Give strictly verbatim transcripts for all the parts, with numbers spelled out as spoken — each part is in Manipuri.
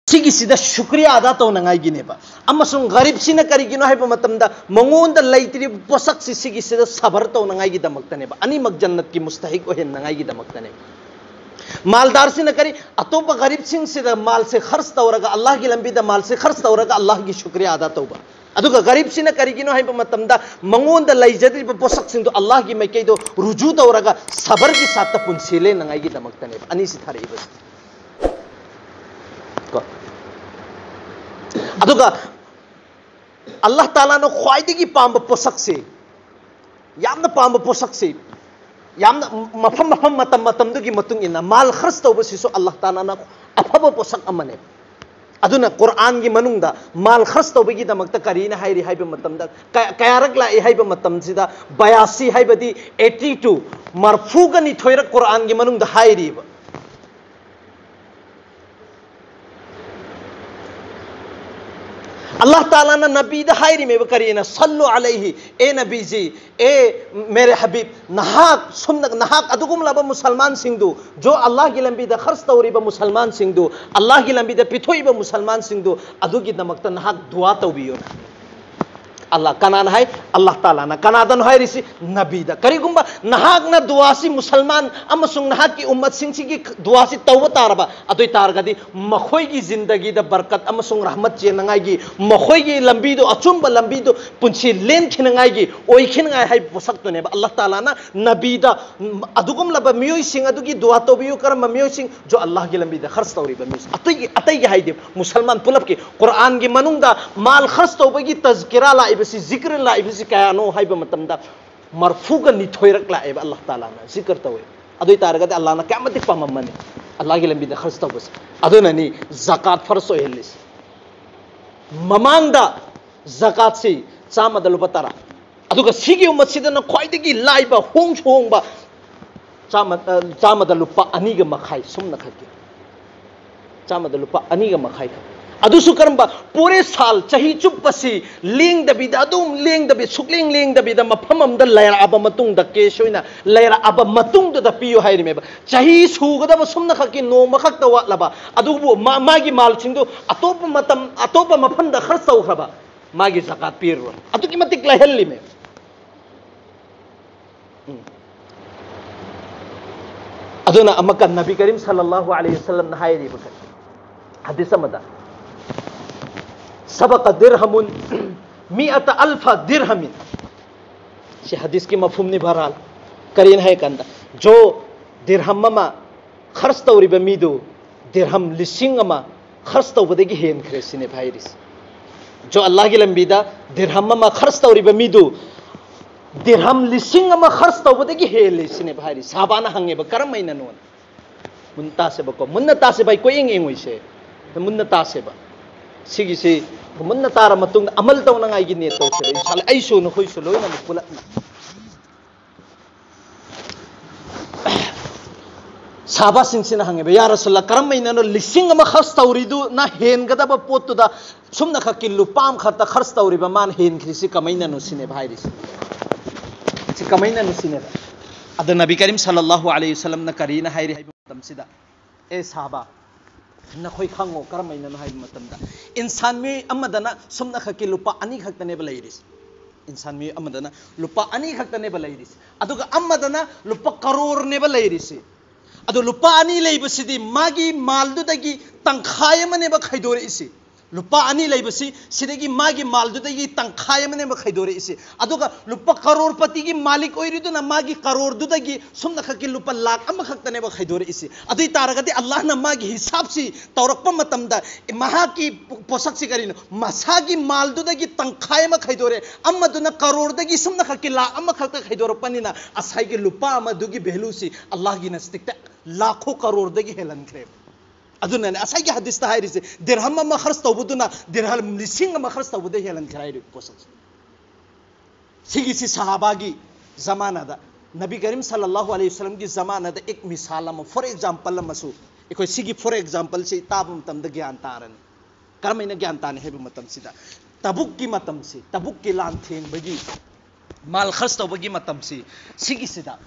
ꯁꯤꯒꯤꯁꯤꯗ ꯁꯨꯀ꯭ꯔꯤꯌꯥ ꯑꯗꯥ ꯇꯧꯅꯉꯥꯏꯒꯤꯅꯦꯕ꯫ ꯑꯃꯁꯨꯡ ꯒꯔꯤꯕꯁꯤꯅ ꯀꯔꯤꯒꯤꯅꯣ ꯍꯥꯏꯕ ꯃꯇꯝꯗ, ꯃꯉꯣꯟꯗ ꯂꯩꯇ꯭ꯔꯤꯕ ꯄꯣꯠꯁꯛꯁꯤ ꯁꯤꯒꯤꯁꯤꯗ ꯁꯕꯔ ꯇꯧꯅꯉꯥꯏꯒꯤꯗꯃꯛꯇꯅꯦꯕ꯫ ꯑꯅꯤꯃꯛ ꯖꯟꯅꯠꯀꯤ ꯃꯨꯁꯇꯍꯤꯛ ꯑꯣꯏꯍꯟꯅꯉꯥꯏꯒꯤꯗꯃꯛꯇꯅꯦꯕ꯫ ꯃꯥꯜꯗꯥꯔꯁꯤꯅ ꯀꯔꯤ? ꯑꯇꯣꯞꯄ ꯒꯔꯤꯕꯁꯤꯡꯁꯤꯗ ꯃꯥꯜꯁꯦ ꯈꯔꯆ ꯇꯧꯔꯒ, ꯑꯜꯂꯥꯍꯒꯤ ꯂꯝꯕꯤꯗ ꯃꯥꯜꯁꯦ ꯈꯔꯆ ꯇꯧꯔꯒ ꯑꯜꯂꯥꯍꯒꯤ ꯁꯨꯀ꯭ꯔꯤꯌꯥ ꯑꯗꯥ ꯇꯧꯕ꯫ ꯑꯗꯨꯒ ꯒꯔꯤꯕꯁꯤꯅ ꯀꯔꯤꯒꯤꯅꯣ ꯍꯥꯏꯕ ꯃꯇꯝꯗ, ꯃꯉꯣꯟꯗ ꯂꯩꯖꯗ꯭ꯔꯤꯕ ꯄꯣꯠꯁꯛꯁꯤꯡꯗꯣ ꯑꯜꯂꯥꯍꯒꯤ ꯃꯥꯏꯀꯩꯗꯣ ꯔꯨꯖꯨ ꯇꯧꯔꯒ ꯁꯕꯔꯒꯤ ꯁꯥꯠꯇ ꯄꯨꯟꯁꯤ ꯂꯦꯟꯅꯉꯥꯏꯒꯤꯗꯃꯛꯇꯅꯦꯕ ꯑꯅꯤꯁꯤ ꯊꯥꯔꯛꯏꯕꯁꯦ꯫ ꯀꯣ? ꯑꯗꯨꯒ ꯑꯜꯂꯥꯍ ꯇꯥꯂꯥꯅ ꯈ꯭ꯋꯥꯏꯗꯒꯤ ꯄꯥꯝꯕ ꯄꯣꯠꯁꯛꯁꯦ, ꯌꯥꯝꯅ ꯄꯥꯝꯕ ꯄꯣꯠꯁꯛꯁꯦ, ꯌꯥꯝꯅ ꯃꯐꯝ ꯃꯐꯝ, ꯃꯇꯝ ꯃꯇꯝꯗꯨꯒꯤ ꯃꯇꯨꯡ ꯏꯟꯅ ꯃꯥꯜ ꯈꯔꯆ ꯇꯧꯕꯁꯤꯁꯨ ꯑꯜꯂꯥꯍ ꯇꯥꯂꯥꯅ ꯑꯐꯕ ꯄꯣꯠꯁꯛ ꯑꯃꯅꯦ꯫ ꯑꯗꯨꯅ ꯀꯨꯔꯥꯟꯒꯤ ꯃꯅꯨꯡꯗ ꯃꯥꯜ ꯈꯔꯆ ꯇꯧꯕꯒꯤꯗꯃꯛꯇ ꯀꯔꯤꯅ ꯍꯥꯏꯔꯤ ꯍꯥꯏꯕ ꯃꯇꯝꯗ, ꯀꯌꯥ-, ꯀꯌꯥꯔꯛ ꯂꯥꯛꯏ ꯍꯥꯏꯕ ꯃꯇꯝꯁꯤꯗ, ꯕꯌꯥꯁꯤ ꯍꯥꯏꯕꯗꯤ eighty two, ꯃꯔꯐꯨꯒ ꯅꯤꯊꯣꯏꯔꯛ ꯀꯨꯔꯥꯟꯒꯤ ꯃꯅꯨꯡꯗ ꯍꯥꯏꯔꯤꯕ꯫ ꯑꯜꯂꯥꯍ ꯇꯥꯂꯥꯅ ꯅꯕꯤꯗ ꯍꯥꯏꯔꯤꯃꯦꯕ ꯀꯔꯤꯅ? "ꯁꯜꯂꯨ ꯑꯂꯩꯍꯤ", ꯑꯦ ꯅꯕꯤꯖꯤ, ꯑꯦ ꯃꯦꯔꯦ ꯍꯕꯤꯕ, ꯅꯍꯥꯛ ꯁꯨꯝꯅ, ꯅꯍꯥꯛ ꯑꯗꯨꯒꯨꯝꯂꯕ ꯃꯨꯁꯜꯃꯥꯟꯁꯤꯡꯗꯨ, ꯖꯣ ꯑꯜꯂꯥꯍꯒꯤ ꯂꯝꯕꯤꯗ ꯈꯔꯆ ꯇꯧꯔꯤꯕ ꯃꯨꯁꯜꯃꯥꯟꯁꯤꯡꯗꯨ, ꯑꯜꯂꯥꯍꯒꯤ ꯂꯝꯕꯤꯗ ꯄꯤꯊꯣꯛꯏꯕ ꯃꯨꯁꯜꯃꯥꯟꯁꯤꯡꯗꯨ, ꯑꯗꯨꯒꯤꯗꯃꯛꯇ ꯅꯍꯥꯛ ꯗꯨꯋꯥ ꯇꯧꯕꯤꯌꯨꯅ꯫ ꯑꯜꯂꯥꯍ, ꯀꯅꯥꯅ ꯍꯥꯏ? ꯑꯜꯂꯥꯍ ꯇꯥꯂꯥꯅ꯫ ꯀꯅꯥꯗꯅꯣ ꯍꯥꯏꯔꯤꯁꯤ? ꯅꯕꯤꯗ꯫ ꯀꯔꯤꯒꯨꯝꯕ ꯅꯍꯥꯛꯅ ꯗꯨꯋꯥꯁꯤ, ꯃꯨꯁꯜꯃꯥꯟ ꯑꯃꯁꯨꯡ ꯅꯍꯥꯛꯀꯤ ꯎꯝꯃꯠꯁꯤꯡꯁꯤꯒꯤ ꯗꯨꯋꯥꯁꯤ ꯇꯧꯕ ꯇꯥꯔꯕ, ꯑꯗꯨ ꯑꯣꯏ ꯇꯥꯔꯒꯗꯤ ꯃꯈꯣꯏꯒꯤ ꯖꯤꯟꯗꯒꯤꯗ ꯕꯔꯀꯠ ꯑꯃꯁꯨꯡ ꯔꯍꯃꯠ ꯆꯦꯟꯅꯉꯥꯏꯒꯤ, ꯃꯈꯣꯏꯒꯤ ꯂꯝꯕꯤꯗꯨ, ꯑꯆꯨꯝꯕ ꯂꯝꯕꯤꯗꯨ, ꯄꯨꯟꯁꯤ ꯂꯦꯟꯈꯤꯅꯉꯥꯏꯒꯤ, ꯑꯣꯏꯈꯤꯅꯉꯥꯏ ꯍꯥꯏꯕ ꯄꯣꯠꯁꯛꯇꯨꯅꯦꯕ ꯑꯜꯂꯥꯍ ꯇꯥꯂꯥꯅ ꯅꯕꯤꯗ, ꯎꯝ, ꯑꯗꯨꯒꯨꯝꯂꯕ ꯃꯤꯑꯣꯏꯁꯤꯡ ꯑꯗꯨꯒꯤ ꯗꯨꯋꯥ ꯇꯧꯕꯤꯌꯨ꯫ ꯀꯔꯝꯕ ꯃꯤꯑꯣꯏꯁꯤꯡ? ꯖꯣ ꯑꯜꯂꯥꯍꯒꯤ ꯂꯝꯕꯤꯗ ꯈꯔꯆ ꯇꯧꯔꯤꯕ ꯃꯤꯑꯣꯏꯁꯤꯡ꯫ ꯑꯇꯩꯒꯤ, ꯑꯇꯩꯒꯤ ꯍꯥꯏꯗꯤ ꯃꯨꯁꯜꯃꯥꯟ ꯄꯨꯂꯞꯀꯤ꯫ ꯀꯨꯔꯥꯟꯒꯤ ꯃꯅꯨꯡꯗ ꯃꯥꯜ ꯈꯔꯆ ꯇꯧꯕꯒꯤ ꯇꯖꯀꯤꯔꯥ ꯂꯥꯛꯏꯕꯁꯤ, ꯖꯤꯀ꯭ꯔ ꯂꯥꯛꯏꯕꯁꯤ ꯀꯌꯥꯅꯣ ꯍꯥꯏꯕ ꯃꯇꯝꯗ, ꯃꯔꯐꯨꯒ ꯅꯤꯊꯣꯏꯔꯛ ꯂꯥꯛꯑꯦꯕ ꯑꯜꯂꯥꯍ ꯇꯥꯂꯥꯅ ꯖꯤꯀ꯭ꯔ ꯇꯧꯋꯦ꯫ ꯑꯗꯨ ꯑꯣꯏ ꯇꯥꯔꯒꯗꯤ ꯑꯜꯂꯥꯍꯅ ꯀꯌꯥꯃꯇꯤꯛ ꯄꯥꯝꯃꯝꯃꯅꯤ ꯑꯜꯂꯥꯍꯒꯤ ꯂꯝꯕꯤꯗ ꯈꯔꯆ ꯇꯧꯕꯁꯦ꯫ ꯑꯗꯨꯅꯅꯤ ꯖꯀꯥꯠ ꯐꯔꯁ ꯑꯣꯏꯍꯜꯂꯤꯁꯦ꯫ ꯃꯃꯥꯡꯗ ꯖꯀꯥꯠꯁꯤ ꯆꯥꯝꯃꯗ ꯂꯨꯄꯥ ꯇꯔꯥ, ꯑꯗꯨꯒ ꯁꯤꯒꯤ ꯎꯝꯃꯠꯁꯤꯗꯅ ꯈ꯭ꯋꯥꯏꯗꯒꯤ ꯂꯥꯏꯕ, ꯍꯣꯡꯁꯨ ꯍꯣꯡꯕ, ꯆꯥꯝꯃ, ꯑ, ꯆꯥꯝꯃꯗ ꯂꯨꯄꯥ ꯑꯅꯤꯒ ꯃꯈꯥꯏ ꯁꯨꯝꯅ ꯈꯛꯀꯤ꯫ ꯆꯥꯝꯃꯗ ꯂꯨꯄꯥ ꯑꯅꯤꯒ ꯃꯈꯥꯏ ꯈꯛ꯫ ꯑꯗꯨꯁꯨ ꯀꯔꯝꯕ? ꯄꯨꯔꯦ ꯁꯥꯜ, ꯆꯍꯤ ꯆꯨꯞꯄꯁꯤ ꯂꯦꯡꯗꯕꯤꯗ, ꯑꯗꯨꯝ ꯂꯦꯡꯗꯕꯤ, ꯁꯨꯛꯂꯦꯡ ꯂꯦꯡꯗꯕꯤꯗ ꯃꯐꯝ ꯑꯃꯗ ꯂꯩꯔꯛꯑꯕ ꯃꯇꯨꯡꯗ, ꯀꯦꯁ ꯑꯣꯏꯅ ꯂꯩꯔꯛꯑꯕ ꯃꯇꯨꯡꯗꯨꯗ ꯄꯤꯌꯨ ꯍꯥꯏꯔꯤꯃꯦꯕ꯫ ꯆꯍꯤ ꯁꯨꯒꯗꯕ ꯁꯨꯝꯅꯈꯛꯀꯤ ꯅꯣꯡꯃꯈꯛꯇ ꯋꯥꯠꯂꯕ, ꯑꯗꯨꯕꯨ ꯃꯥ-, ꯃꯥꯒꯤ ꯃꯥꯜꯁꯤꯡꯗꯨ ꯑꯇꯣꯞꯄ ꯃꯇꯝ, ꯑꯇꯣꯞꯄ ꯃꯐꯝꯗ ꯈꯔꯆ ꯇꯧꯈ꯭ꯔꯕ, ꯃꯥꯒꯤ ꯖꯀꯥꯠ ꯄꯤꯔꯔꯣꯏ꯫ ꯑꯗꯨꯛꯀꯤ ꯃꯇꯤꯛ ꯂꯥꯏꯍꯜꯂꯤꯃꯦ꯫ ꯎꯝ꯫ ꯑꯗꯨꯅ ꯑꯃꯨꯛꯀ ꯅꯕꯤ ꯀꯔꯤꯝ ꯁꯜꯂꯜꯂꯥꯍꯨ ꯑꯂꯩꯍꯤ ꯋꯁꯜꯂꯝꯅ ꯍꯥꯏꯔꯤꯕ ꯀꯔꯤ? ꯍꯗꯤꯁ ꯑꯃꯗ, "ꯁꯕꯀ ꯗꯤꯔꯍꯃꯨꯟ ꯃꯤꯑꯇ ꯑꯜꯐ ꯗꯤꯔꯍꯃꯤꯟ"꯫ ꯁꯤ ꯍꯗꯤꯁꯀꯤ ꯃꯐꯍꯨꯝꯅꯤ꯫ ꯕꯍꯔꯍꯥꯜ, ꯀꯔꯤꯅ ꯍꯥꯏ ꯀꯥꯟꯗ, ꯖꯣ ꯗꯤꯔꯍꯝ ꯑꯃ ꯈꯔꯆ ꯇꯧꯔꯤꯕ ꯃꯤꯗꯨ ꯗꯤꯔꯍꯝ ꯂꯤꯁꯤꯡ ꯑꯃ ꯈꯔꯆ ꯇꯧꯕꯗꯒꯤ ꯍꯦꯟꯈ꯭ꯔꯦ ꯁꯤꯅꯦꯕ ꯍꯥꯏꯔꯤꯁꯦ꯫ ꯖꯣ ꯑꯜꯂꯥꯍꯒꯤ ꯂꯝꯕꯤꯗ ꯗꯤꯔꯍꯝ ꯑꯃ ꯈꯔꯆ ꯇꯧꯔꯤꯕ ꯃꯤꯗꯨ ꯗꯤꯔꯍꯝ ꯂꯤꯁꯤꯡ ꯑꯃ ꯈꯔꯆ ꯇꯧꯕꯗꯒꯤ ꯍꯦꯜꯂꯦ ꯁꯤꯅꯦꯕ ꯍꯥꯏꯔꯤꯁꯦ꯫ ꯁꯍꯥꯕꯥꯅ ꯍꯪꯉꯦꯕ, "ꯀꯔꯝꯍꯥꯏꯅꯅꯣꯅ?" ꯃꯨꯟꯅ ꯇꯥꯁꯦꯕꯀꯣ, ꯃꯨꯟꯅ ꯇꯥꯁꯦꯕ, ꯑꯩ ꯀꯣꯏꯌꯦꯡ ꯌꯦꯡꯉꯣꯏꯁꯦ, ꯃꯨꯟꯅ ꯇꯥꯁꯦꯕ꯫ ꯁꯤꯒꯤꯁꯤ ꯃꯨꯟꯅ ꯇꯥꯔ ꯃꯇꯨꯡꯗ ꯑꯃꯜ ꯇꯧꯅꯉꯥꯏꯒꯤ ꯅꯤꯌꯠ ꯇꯧꯁꯦꯕ, ꯏꯟꯁꯥꯜꯂꯥ꯫ ꯑꯩꯁꯨ, ꯅꯈꯣꯏꯁꯨ ꯂꯣꯏꯅꯃꯛ ꯄꯨꯂꯞꯅ꯫ ꯁꯍꯥꯕꯥꯁꯤꯡꯁꯤꯅ ꯍꯪꯉꯦꯕ, "ꯌꯥ ꯔꯁꯨꯜꯂꯥ, ꯀꯔꯝꯍꯥꯏꯅꯅꯣ ꯂꯤꯁꯤꯡ ꯑꯃ ꯈꯔꯆ ꯇꯧꯔꯤꯗꯨꯅ ꯍꯦꯟꯒꯗꯕ ꯄꯣꯠꯇꯨꯗ ꯁꯨꯝꯅꯈꯛꯀꯤ ꯂꯨꯄꯥ ꯑꯃꯈꯛꯇ ꯈꯔꯆ ꯇꯧꯔꯤꯕ ꯃꯥꯅ ꯍꯦꯟꯈ꯭ꯔꯤꯁꯤ ꯀꯃꯥꯏꯅꯅꯣ?" ꯁꯤꯅꯦꯕ ꯍꯥꯏꯔꯤꯁꯤ꯫ ꯁꯤ ꯀꯃꯥꯏꯅꯅꯣ ꯁꯤꯅꯦꯕ꯫ ꯑꯗ ꯅꯕꯤ ꯀꯔꯤꯝ ꯁꯜꯂꯜꯂꯥꯍꯨ ꯑꯂꯩꯍꯤ ꯋꯁꯜꯂꯝꯅ ꯀꯔꯤꯅ ꯍꯥꯏꯔꯤ ꯍꯥꯏꯕ ꯃꯇꯝꯁꯤꯗ, "ꯑꯦ ꯁꯍꯥꯕꯥ, ꯅꯈꯣꯏ ꯈꯪꯉꯣ, ꯀꯔꯝꯍꯥꯏꯅꯅꯣ ꯍꯥꯏꯕ ꯃꯇꯝꯗ, ꯏꯟꯁꯥꯟ ꯃꯤꯑꯣꯏ ꯑꯃꯗꯅ ꯁꯨꯝꯅꯈꯛꯀꯤ ꯂꯨꯄꯥ ꯑꯅꯤ ꯈꯛꯇꯅꯦꯕ ꯂꯩꯔꯤꯁꯦ꯫ ꯏꯟꯁꯥꯟ ꯃꯤꯑꯣꯏ ꯑꯃꯗꯅ ꯂꯨꯄꯥ ꯑꯅꯤ ꯈꯛꯇꯅꯦꯕ ꯂꯩꯔꯤꯁꯦ, ꯑꯗꯨꯒ ꯑꯃꯗꯅ ꯂꯨꯄꯥ ꯀꯔꯣꯔꯅꯦꯕ ꯂꯩꯔꯤꯁꯦ꯫ ꯑꯗꯣ ꯂꯨꯄꯥ ꯑꯅꯤ ꯂꯩꯕꯁꯤꯗꯤ ꯃꯥꯒꯤ ꯃꯥꯜꯗꯨꯗꯒꯤ ꯇꯪꯈꯥꯏ ꯑꯃꯅꯦꯕ ꯈꯥꯏꯗꯣꯔꯛꯏꯁꯤ꯫ ꯂꯨꯄꯥ ꯑꯅꯤ ꯂꯩꯕꯁꯤ ꯁꯤꯗꯒꯤ ꯃꯥꯒꯤ ꯃꯥꯜꯗꯨꯗꯒꯤ ꯇꯪꯈꯥꯏ ꯑꯃꯅꯦꯕ ꯈꯥꯏꯗꯣꯔꯛꯏꯁꯤ꯫ ꯑꯗꯨꯒ ꯂꯨꯄꯥ ꯀꯔꯣꯔꯄꯇꯤꯒꯤ ꯃꯥꯂꯤꯛ ꯑꯣꯏꯔꯤꯗꯨꯅ ꯃꯥꯒꯤ ꯀꯔꯣꯔꯗꯨꯗꯒꯤ ꯁꯨꯝꯅꯈꯛꯀꯤ ꯂꯨꯄꯥ ꯂꯥꯛ ꯑꯃꯈꯛꯇꯅꯦꯕ ꯈꯥꯏꯗꯣꯔꯛꯏꯁꯤ꯫ ꯑꯗꯨ ꯑꯣꯏ ꯇꯥꯔꯒꯗꯤ ꯑꯜꯂꯥꯍꯅ ꯃꯥꯒꯤ ꯍꯤꯁꯥꯕꯁꯤ ꯇꯧꯔꯛꯄ ꯃꯇꯝꯗ ꯃꯍꯥꯛꯀꯤ ꯄꯣ-, ꯄꯣꯠꯁꯛꯁꯤ ꯀꯔꯤꯅꯣ? ꯃꯁꯥꯒꯤ ꯃꯥꯜꯗꯨꯗꯒꯤ ꯇꯪꯈꯥꯏ ꯑꯃ ꯈꯥꯏꯗꯣꯔꯛꯑꯦ, ꯑꯃꯗꯨꯅ ꯀꯔꯣꯔꯗꯒꯤ ꯁꯨꯝꯅꯈꯛꯀꯤ ꯂꯥꯛ ꯑꯃꯈꯛꯇ ꯈꯥꯏꯗꯣꯔꯛꯄꯅꯤꯅ ꯉꯁꯥꯏꯒꯤ ꯂꯨꯄꯥ ꯑꯃꯗꯨꯒꯤ ꯚꯦꯂꯨꯁꯤ ꯑꯜꯂꯥꯍꯒꯤꯅ ꯁ꯭ꯇꯤꯛꯇ ꯂꯥꯈꯣ ꯀꯔꯣꯔꯗꯒꯤ ꯍꯦꯜꯍꯟꯈ꯭ꯔꯦꯕ꯫ ꯑꯗꯨꯅꯅꯦ ꯉꯁꯥꯏꯒꯤ ꯍꯗꯤꯁꯇ ꯍꯥꯏꯔꯤꯁꯦ, ꯗꯤꯔꯍꯝ ꯑꯃ ꯈꯔꯆ ꯇꯧꯕꯗꯨꯅ ꯗꯤꯔꯍꯝ ꯂꯤꯁꯤꯡ ꯑꯃ ꯈꯔꯆ ꯇꯧꯕꯗ ꯍꯦꯜꯍꯟꯈ꯭ꯔꯦ ꯍꯥꯏꯔꯤꯕ ꯄꯣꯠꯁꯛꯁꯦ꯫ ꯁꯤꯒꯤꯁꯤ ꯁꯍꯥꯕꯥꯒꯤ ꯖꯃꯥꯅꯥꯗ, ꯅꯕꯤ ꯀꯔꯤꯝ ꯁꯜꯂꯜꯂꯥꯍꯨ ꯑꯂꯩꯍꯤ ꯋꯁꯜꯂꯝꯒꯤ ꯖꯃꯥꯅꯥꯗ ꯑꯦꯛ ꯃꯤꯁꯥꯜ ꯑꯃ, ꯐꯣꯔ ꯑꯦꯛꯖꯥꯝꯄꯜ ꯑꯃꯁꯨ, ꯑꯩꯈꯣꯏ ꯁꯤꯒꯤ ꯐꯣꯔ ꯑꯦꯛꯖꯥꯝꯄꯜꯁꯤ ꯇꯥꯕ ꯃꯇꯝꯗ ꯒ꯭ꯌꯥꯟ ꯇꯥꯔꯅꯤ꯫ ꯀꯔꯝꯍꯥꯏꯅ ꯒ꯭ꯌꯥꯟ ꯇꯥꯅꯤ ꯍꯥꯏꯕ ꯃꯇꯝꯁꯤꯗ, ꯇꯕꯨꯛꯀꯤ ꯃꯇꯝꯁꯤ, ꯇꯕꯨꯛꯀꯤ ꯂꯥꯟ ꯊꯦꯡꯕꯒꯤ, ꯃꯥꯜ ꯈꯔꯆ ꯇꯧꯕꯒꯤ ꯃꯇꯝꯁꯤ, ꯁꯤꯒꯤꯁꯤꯗ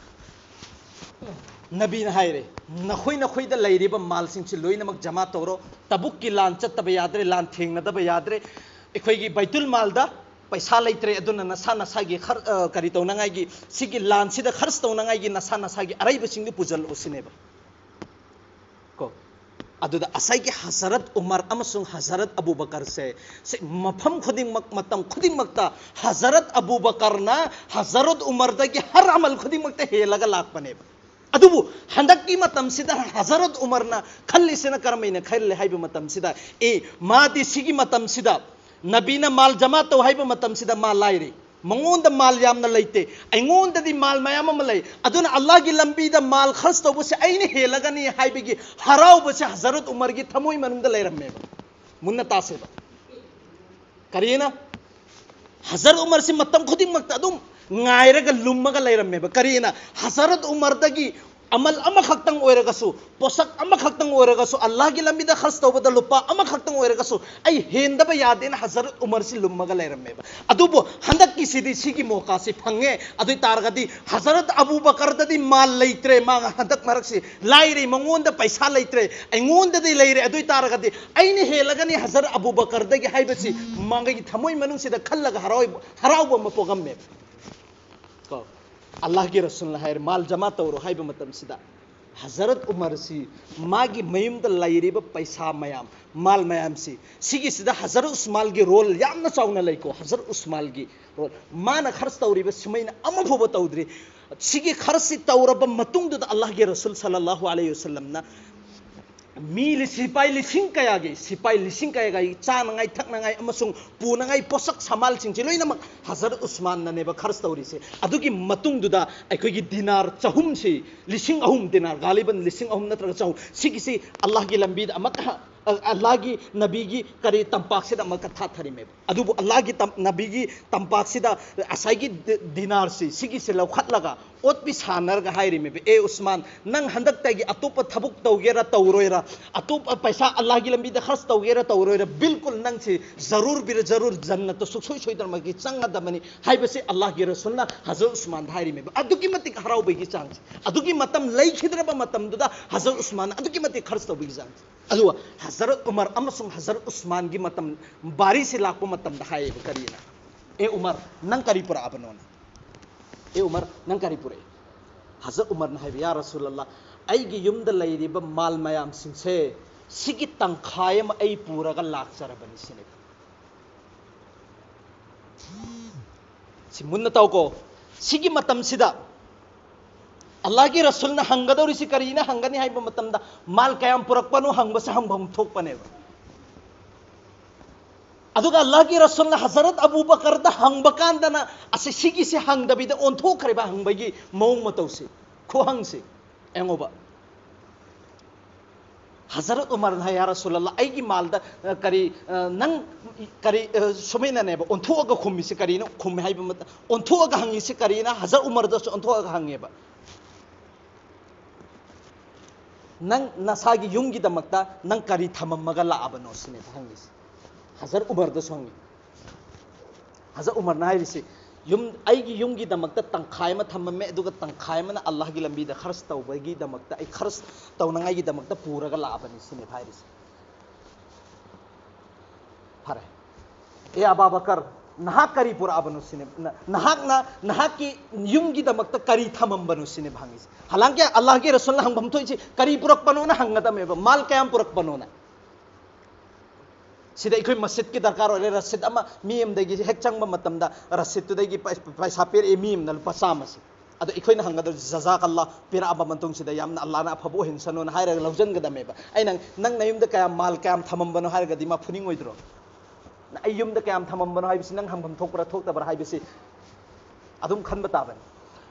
ꯅꯕꯤꯅ ꯍꯥꯏꯔꯦ, "ꯅꯈꯣꯏ ꯅꯈꯣꯏꯗ ꯂꯩꯔꯤꯕ ꯃꯥꯜꯁꯤꯡꯁꯤ ꯂꯣꯏꯅꯃꯛ ꯖꯃꯥ ꯇꯧꯔꯣ꯫ ꯇꯕꯨꯛꯀꯤ ꯂꯥꯟ ꯆꯠꯇꯕ ꯌꯥꯗ꯭ꯔꯦ, ꯂꯥꯟ ꯊꯦꯡꯅꯗꯕ ꯌꯥꯗ꯭ꯔꯦ꯫ ꯑꯩꯈꯣꯏꯒꯤ ꯕꯩꯇꯨꯜ ꯃꯥꯜꯗ ꯄꯩꯁꯥ ꯂꯩꯇ꯭ꯔꯦ, ꯑꯗꯨꯅ ꯅꯁꯥ ꯅꯁꯥꯒꯤ ꯈꯔ, ꯑ, ꯀꯔꯤ ꯇꯧꯅꯉꯥꯏꯒꯤ, ꯁꯤꯒꯤ ꯂꯥꯟꯁꯤꯗ ꯈꯔꯆ ꯇꯧꯅꯉꯥꯏꯒꯤ ꯅꯁꯥ ꯅꯁꯥꯒꯤ ꯑꯔꯩꯕꯁꯤꯡꯗꯨ ꯄꯨꯁꯤꯜꯂꯛꯑꯣ" ꯁꯤꯅꯦꯕ꯫ ꯀꯣ, ꯑꯗꯨꯗ ꯉꯁꯥꯏꯒꯤ ꯍꯖꯔꯠ ꯎꯃꯔ ꯑꯃꯁꯨꯡ ꯍꯖꯔꯠ ꯑꯕꯨ ꯕꯀꯔꯁꯦ, ꯁꯤ ꯃꯐꯝ ꯈꯨꯗꯤꯡꯃꯛ, ꯃꯇꯝ ꯈꯨꯗꯤꯡꯃꯛꯇ ꯍꯖꯔꯠ ꯑꯕꯨ ꯕꯀꯔꯅ ꯍꯖꯔꯠ ꯎꯃꯔꯗꯒꯤ ꯍꯔ ꯑꯃꯜ ꯈꯨꯗꯤꯡꯃꯛꯇ ꯍꯦꯜꯂꯒ ꯂꯥꯛꯄꯅꯦꯕ꯫ ꯑꯗꯨꯕꯨ ꯍꯟꯗꯛꯀꯤ ꯃꯇꯝꯁꯤꯗ ꯍꯖꯔꯠ ꯎꯃꯔꯅ ꯈꯜꯂꯤꯁꯤꯅ ꯀꯔꯝꯍꯥꯏꯅ ꯈꯜꯂꯦ ꯍꯥꯏꯕ ꯃꯇꯝꯁꯤꯗ, ꯑꯦ, ꯃꯥꯗꯤ ꯁꯤꯒꯤ ꯃꯇꯝꯁꯤꯗ ꯅꯕꯤꯅ ꯃꯥꯜ ꯖꯃꯥ ꯇꯧ ꯍꯥꯏꯕ ꯃꯇꯝꯁꯤꯗ ꯃꯥ ꯂꯥꯏꯔꯤ, ꯃꯉꯣꯟꯗ ꯃꯥꯜ ꯌꯥꯝꯅ ꯂꯩꯇꯦ, ꯑꯩꯉꯣꯟꯗꯗꯤ ꯃꯥꯜ ꯃꯌꯥꯝ ꯑꯃ ꯂꯩ, ꯑꯗꯨꯅ ꯑꯜꯂꯥꯍꯒꯤ ꯂꯝꯕꯤꯗ ꯃꯥꯜ ꯈꯔꯆ ꯇꯧꯕꯁꯦ ꯑꯩꯅ ꯍꯦꯜꯂꯒꯅꯤ ꯍꯥꯏꯕꯒꯤ ꯍꯔꯥꯎꯕꯁꯦ ꯍꯖꯔꯠ ꯎꯃꯔꯒꯤ ꯊꯃꯣꯏ ꯃꯅꯨꯡꯗ ꯂꯩꯔꯝꯃꯦꯕ꯫ ꯃꯨꯟꯅ ꯇꯥꯁꯦꯕ꯫ ꯀꯔꯤꯅ? ꯍꯖꯔꯠ ꯎꯃꯔꯁꯤ ꯃꯇꯝ ꯈꯨꯗꯤꯡꯃꯛꯇ ꯑꯗꯨꯝ ꯉꯥꯏꯔꯒ ꯂꯨꯝꯃꯒ ꯂꯩꯔꯝꯃꯦꯕ꯫ ꯀꯔꯤꯅ? ꯍꯖꯔꯠ ꯎꯃꯔꯗꯒꯤ ꯑꯃꯜ ꯑꯃꯈꯛꯇꯪ ꯑꯣꯏꯔꯒꯁꯨ, ꯄꯣꯠꯁꯛ ꯑꯃꯈꯛꯇꯪ ꯑꯣꯏꯔꯒꯁꯨ, ꯑꯜꯂꯥꯍꯒꯤ ꯂꯝꯕꯤꯗ ꯈꯔꯆ ꯇꯧꯕꯗ ꯂꯨꯄꯥ ꯑꯃꯈꯛꯇꯪ ꯑꯣꯏꯔꯒꯁꯨ ꯑꯩ ꯍꯦꯟꯗꯕ ꯌꯥꯗꯦꯅ ꯍꯖꯔꯠ ꯎꯃꯔꯁꯤ ꯂꯨꯝꯃꯒ ꯂꯩꯔꯝꯃꯦꯕ꯫ ꯑꯗꯨꯕꯨ ꯍꯟꯗꯛꯀꯤꯁꯤꯗꯤ, ꯁꯤꯒꯤ ꯃꯣꯀꯥꯁꯤ ꯐꯪꯉꯦ꯫ ꯑꯗꯨ ꯑꯣꯏ ꯇꯥꯔꯒꯗꯤ ꯍꯖꯔꯠ ꯑꯕꯨ ꯕꯀꯔꯗꯗꯤ ꯃꯥꯜ ꯂꯩꯇ꯭ꯔꯦ, ꯃꯥ ꯍꯟꯗꯛ ꯃꯔꯛꯁꯤ ꯂꯥꯏꯔꯤ, ꯃꯉꯣꯟꯗ ꯄꯩꯁꯥ ꯂꯩꯇ꯭ꯔꯦ, ꯑꯩꯉꯣꯟꯗꯗꯤ ꯂꯩꯔꯦ꯫ ꯑꯗꯨ ꯑꯣꯏ ꯇꯥꯔꯒꯗꯤ ꯑꯩꯅ ꯍꯦꯜꯂꯒꯅꯤ ꯍꯖꯔꯠ ꯑꯕꯨ ꯕꯀꯔꯗꯒꯤ ꯍꯥꯏꯕꯁꯤ ꯃꯥꯒꯤ ꯊꯃꯣꯏ ꯃꯅꯨꯡꯁꯤꯗ ꯈꯜꯂꯒ ꯍꯔꯥꯎ-, ꯍꯔꯥꯎꯕ ꯑꯃ ꯄꯣꯛꯑꯝꯃꯦ꯫ ꯀꯣ, ꯑꯜꯂꯥꯍꯒꯤ ꯔꯁꯨꯜꯅ ꯍꯥꯏꯔꯦ, ꯃꯥꯜ ꯖꯃꯥ ꯇꯧꯔꯣ ꯍꯥꯏꯕ ꯃꯇꯝꯁꯤꯗ ꯍꯖꯔꯠ ꯎꯃꯔꯁꯤ ꯃꯥꯒꯤ ꯃꯌꯨꯝꯗ ꯂꯩꯔꯤꯕ ꯄꯩꯁꯥ ꯃꯌꯥꯝ, ꯃꯥꯜ ꯃꯌꯥꯝꯁꯤ, ꯁꯤꯒꯤꯁꯤꯗ ꯍꯖꯔꯠ ꯎꯁꯃꯥꯜꯒꯤ ꯔꯣꯜ ꯌꯥꯝꯅ ꯆꯥꯎꯅ ꯂꯩꯀꯣ꯫ ꯍꯖꯔꯠ ꯎꯁꯃꯥꯜꯒꯤ ꯔꯣꯜ, ꯃꯥꯅ ꯈꯔꯆ ꯇꯧꯔꯤꯕ ꯁꯨꯃꯥꯏꯅ ꯑꯃ ꯐꯥꯎꯕ ꯇꯧꯗ꯭ꯔꯤ꯫ ꯁꯤꯒꯤ ꯈꯔꯆꯁꯤ ꯇꯧꯔꯕ ꯃꯇꯨꯡꯗꯨꯗ ꯑꯜꯂꯥꯍꯒꯤ ꯔꯁꯨꯜ ꯁꯜꯂꯜꯂꯥꯍꯨ ꯑꯂꯩꯍꯤ ꯋꯁꯜꯂꯝꯅ ꯃꯤ ꯂꯤ-, ꯁꯤꯄꯥꯏ ꯂꯤꯁꯤꯡ ꯀꯌꯥꯒꯤ, ꯁꯤꯄꯥꯏ ꯂꯤꯁꯤꯡ ꯀꯌꯥꯒꯤ ꯆꯥꯅꯉꯥꯏ, ꯊꯛꯅꯉꯥꯏ ꯑꯃꯁꯨꯡ ꯄꯨꯅꯉꯥꯏ ꯄꯣꯠꯁꯛ ꯁꯃꯥꯜꯁꯤꯡꯁꯤ ꯂꯣꯏꯅꯃꯛ ꯍꯖꯔꯠ ꯎꯁꯃꯥꯟꯅꯅꯦꯕ ꯈꯔꯆ ꯇꯧꯔꯤꯁꯦ꯫ ꯑꯗꯨꯒꯤ ꯃꯇꯨꯡꯗꯨꯗ ꯑꯩꯈꯣꯏꯒꯤ ꯗꯤꯅꯥꯔ ꯆꯍꯨꯝꯁꯤ, ꯂꯤꯁꯤꯡ ꯑꯍꯨꯝ ꯗꯤꯅꯥꯔ, ꯒꯥꯂꯤꯕꯟ ꯂꯤꯁꯤꯡ ꯑꯍꯨꯝ ꯅꯠꯇ꯭ꯔꯒ ꯆꯍꯨꯝ, ꯁꯤꯒꯤꯁꯤ ꯑꯜꯂꯥꯍꯒꯤ ꯂꯝꯕꯤꯗ ꯑꯃꯨꯛꯀ, ꯑ, ꯑꯜꯂꯥꯍꯒꯤ ꯅꯕꯤꯒꯤ ꯀꯔꯤ ꯇꯝꯄꯥꯛꯁꯤꯗ ꯑꯃꯨꯛꯀ ꯊꯥꯊꯔꯤꯃꯦꯕ꯫ ꯑꯗꯨꯕꯨ ꯑꯜꯂꯥꯍꯒꯤ ꯇꯝ-, ꯅꯕꯤꯒꯤ ꯇꯝꯄꯥꯛꯁꯤꯗ ꯉꯁꯥꯏꯒꯤ ꯗꯤ-, ꯗꯤꯅꯥꯔꯁꯤ, ꯁꯤꯒꯤꯁꯤ ꯂꯧꯈꯠꯂꯒ ꯑꯣꯠꯄꯤ ꯁꯥꯟꯅꯔꯒ ꯍꯥꯏꯔꯤꯃꯦꯕ, "ꯑꯦ ꯎꯁꯃꯥꯟ, ꯅꯪ ꯍꯟꯗꯛꯇꯒꯤ ꯑꯇꯣꯞꯄ ꯊꯕꯛ ꯇꯧꯒꯦꯔꯥ ꯇꯧꯔꯣꯏꯔꯥ, ꯑꯇꯣꯞꯄ ꯄꯩꯁꯥ ꯑꯜꯂꯥꯍꯒꯤ ꯂꯝꯕꯤꯗ ꯈꯔꯆ ꯇꯧꯒꯦꯔꯥ ꯇꯧꯔꯣꯏꯔꯥ, ꯕꯤꯜꯀꯨꯜ ꯅꯪꯁꯤ ꯖꯔꯨꯔ ꯕꯤꯔ ꯖꯔꯨꯔ ꯖꯟꯅꯠꯇ ꯁꯨꯡꯁꯣꯏ ꯁꯣꯏꯗꯅꯃꯛꯀꯤ ꯆꯪꯒꯗꯕꯅꯤ" ꯍꯥꯏꯕꯁꯤ ꯑꯜꯂꯥꯍꯒꯤ ꯔꯁꯨꯜꯅ ꯍꯖꯔꯠ ꯎꯁꯃꯥꯟꯗ ꯍꯥꯏꯔꯤꯃꯦꯕ꯫ ꯑꯗꯨꯛꯀꯤ ꯃꯇꯤꯛ ꯍꯔꯥꯎꯕꯒꯤ ꯆꯥꯡꯁꯦ, ꯑꯗꯨꯒꯤ ꯃꯇꯝ ꯂꯩꯈꯤꯗ꯭ꯔꯕ ꯃꯇꯝꯗꯨꯗ ꯍꯖꯔꯠ ꯎꯁꯃꯥꯟꯅ ꯑꯗꯨꯛꯀꯤ ꯃꯇꯤꯛ ꯈꯔꯆ ꯇꯧꯕꯒꯤ ꯆꯥꯡꯁꯦ꯫ ꯑꯗꯨꯒ ꯍꯖꯔꯠ ꯎꯃꯔ ꯑꯃꯁꯨꯡ ꯍꯖꯔꯠ ꯎꯁꯃꯥꯟꯒꯤ ꯃꯇꯝ, ꯕꯥꯔꯤꯁꯤ ꯂꯥꯛꯄ ꯃꯇꯝꯗ ꯍꯥꯏꯌꯦꯕ ꯀꯔꯤꯅ, "ꯑꯦ ꯎꯃꯔ, ꯅꯪ ꯀꯔꯤ ꯄꯨꯔꯛꯑꯕꯅꯣꯅ? ꯑꯦ ꯎꯃꯔ, ꯅꯪ ꯀꯔꯤ ꯄꯨꯔꯛꯑꯦ?" ꯍꯖꯔꯠ ꯎꯃꯔꯅ ꯍꯥꯏꯕ, "ꯌꯥ ꯔꯁꯨꯂꯜꯂꯥ, ꯑꯩꯒꯤ ꯌꯨꯝꯗ ꯂꯩꯔꯤꯕ ꯃꯥꯜ ꯃꯌꯥꯝꯁꯤꯡꯁꯦ, ꯁꯤꯒꯤ ꯇꯪꯈꯥꯏ ꯑꯃ ꯑꯩ ꯄꯨꯔꯒ ꯂꯥꯛꯆꯔꯕꯅꯤ" ꯁꯤꯅꯦꯕ꯫ ꯁꯤ ꯃꯨꯟꯅ ꯇꯧꯀꯣ꯫ ꯁꯤꯒꯤ ꯃꯇꯝꯁꯤꯗ ꯑꯜꯂꯥꯍꯒꯤ ꯔꯁꯨꯜꯅ ꯍꯪꯒꯗꯧꯔꯤꯁꯤ ꯀꯔꯤꯅ ꯍꯪꯒꯅꯤ ꯍꯥꯏꯕ ꯃꯇꯝꯗ, ꯃꯥꯜ ꯀꯌꯥꯝ ꯄꯨꯔꯛꯄꯅꯣ ꯍꯪꯕꯁꯦ ꯍꯪꯐꯝ ꯊꯣꯛꯄꯅꯦꯕ꯫ ꯑꯗꯨꯒ ꯑꯜꯂꯥꯍꯒꯤ ꯔꯁꯨꯜꯅ ꯍꯖꯔꯠ ꯑꯕꯨ ꯕꯀꯔꯗ ꯍꯪꯕ ꯀꯥꯟꯗꯅ, ꯑꯁꯤ ꯁꯤꯒꯤꯁꯤ ꯍꯪꯗꯕꯤꯗ ꯑꯣꯟꯊꯣꯛꯈ꯭ꯔꯤꯕ ꯍꯪꯕꯒꯤ ꯃꯑꯣꯡ ꯃꯇꯧꯁꯤ, ꯈꯨꯍꯪꯁꯤ ꯌꯦꯡꯉꯣꯕ꯫ ꯍꯖꯔꯠ ꯎꯃꯔꯅ ꯍꯥꯏ, "ꯌꯥ ꯔꯁꯨꯂꯜꯂꯥ, ꯑꯩꯒꯤ ꯃꯥꯜꯗ, ꯑ, ꯀꯔꯤ, ꯑ, ꯅꯪ ꯀꯔꯤ, ꯑ, ꯁꯨꯃꯥꯏꯅꯅꯦꯕ, ꯑꯣꯟꯊꯣꯛꯑꯒ ꯈꯨꯝꯃꯤꯁꯤ ꯀꯔꯤꯅꯣ?" ꯈꯨꯝꯃꯤ ꯍꯥꯏꯕ ꯃꯇꯝ, ꯑꯣꯟꯊꯣꯛꯑꯒ ꯍꯪꯉꯤꯁꯤ ꯀꯔꯤꯅ? ꯍꯖꯔꯠ ꯎꯃꯔꯗꯁꯨ ꯑꯣꯟꯊꯣꯛꯑꯒ ꯍꯪꯉꯦꯕ, "ꯅꯪ ꯅꯁꯥꯒꯤ ꯌꯨꯝꯒꯤꯗꯃꯛꯇ ꯅꯪ ꯀꯔꯤ ꯊꯝꯃꯝꯃꯒ ꯂꯥꯛꯑꯕꯅꯣ?" ꯁꯤꯅꯦꯕ ꯍꯪꯉꯤꯁꯤ꯫ ꯍꯖꯔꯠ ꯎꯃꯔꯗꯁꯨ ꯍꯪꯉꯤ꯫ ꯍꯖꯔꯠ ꯎꯃꯔꯅ ꯍꯥꯏꯔꯤꯁꯤ, "ꯌꯨꯝ, ꯑꯩꯒꯤ ꯌꯨꯝꯒꯤꯗꯃꯛꯇ ꯇꯪꯈꯥꯏ ꯑꯃ ꯊꯝꯃꯝꯃꯦ, ꯑꯗꯨꯒ ꯇꯪꯈꯥꯏ ꯑꯃꯅ ꯑꯜꯂꯥꯍꯒꯤ ꯂꯝꯕꯤꯗ ꯈꯔꯆ ꯇꯧꯕꯒꯤꯗꯃꯛꯇ, ꯑꯩ ꯈꯔꯆ ꯇꯧꯅꯉꯥꯏꯒꯤꯗꯃꯛꯇ ꯄꯨꯔꯒ ꯂꯥꯛꯑꯕꯅꯤ" ꯁꯤꯅꯦꯕ ꯍꯥꯏꯔꯤꯁꯤ꯫ ꯐꯔꯦ꯫ "ꯑꯦ ꯑꯕꯥ ꯕꯀꯔ, ꯅꯍꯥꯛ ꯀꯔꯤ ꯄꯨꯔꯛꯑꯕꯅꯣ?" ꯁꯤꯅꯦꯕ꯫ ꯅ-, ꯅꯍꯥꯛꯅ ꯅꯍꯥꯛꯀꯤ ꯌꯨꯝꯒꯤꯗꯃꯛꯇ ꯀꯔꯤ ꯊꯝꯃꯝꯕꯅꯣ ꯁꯤꯅꯦꯕ ꯍꯪꯉꯤꯁꯤ꯫ ꯍꯂꯥꯡꯀꯤ ꯑꯜꯂꯥꯍꯒꯤ ꯔꯁꯨꯜꯅ ꯍꯪꯐꯝ ꯊꯣꯛꯏꯁꯤ ꯀꯔꯤ ꯄꯨꯔꯛꯄꯅꯣꯅ ꯍꯪꯒꯗꯕꯅꯦꯕ, ꯃꯥꯜ ꯀꯌꯥꯝ ꯄꯨꯔꯛꯄꯅꯣꯅ꯫ ꯁꯤꯗ ꯑꯩꯈꯣꯏ ꯃꯁꯖꯤꯗꯀꯤ ꯗꯔꯀꯥꯔ ꯑꯣꯏꯔꯦ꯫ ꯔꯁꯤꯗ ꯑꯃ ꯃꯤ ꯑꯃꯗꯒꯤ ꯍꯦꯛ ꯆꯪꯕ ꯃꯇꯝꯗ ꯔꯁꯤꯗꯇꯨꯗꯒꯤ ꯄꯩ-, ꯄꯩꯁꯥ ꯄꯤꯔꯛꯑꯦ ꯃꯤ ꯑꯃꯅ ꯂꯨꯄꯥ ꯆꯥꯝꯃꯁꯦ꯫ ꯑꯗꯣ ꯑꯩꯈꯣꯏꯅ ꯍꯪꯒꯗꯕꯁꯦ, "ꯖꯖꯥꯀꯜꯂꯥ, ꯄꯤꯔꯛꯑꯕ ꯃꯇꯨꯡꯁꯤꯗ ꯌꯥꯝꯅ ꯑꯜꯂꯥꯍꯅ ꯑꯐꯕ ꯑꯣꯏꯍꯟꯁꯅꯨꯅ" ꯍꯥꯏꯔꯒ ꯂꯧꯁꯤꯟꯒꯗꯕꯅꯦꯕ꯫ ꯑꯩꯅ, "ꯅꯪ ꯅꯌꯨꯝꯗ ꯀꯌꯥꯝ, ꯃꯥꯜ ꯀꯌꯥꯝ ꯊꯝꯃꯝꯕꯅꯣ?" ꯍꯥꯏꯔꯒꯗꯤ ꯃꯥ ꯐꯨꯅꯤꯡꯉꯣꯏꯗ꯭ꯔꯣ? "ꯑꯩ ꯌꯨꯝꯗ ꯀꯌꯥꯝ ꯊꯝꯃꯝꯕꯅꯣ" ꯍꯥꯏꯕꯁꯤ ꯅꯪ ꯍꯪꯐꯝ ꯊꯣꯛꯄ꯭ꯔꯥ ꯊꯣꯛꯇꯕ꯭ꯔꯥ ꯍꯥꯏꯕꯁꯤ ꯑꯗꯨꯝ ꯈꯟꯕ ꯇꯥꯕꯅꯤ꯫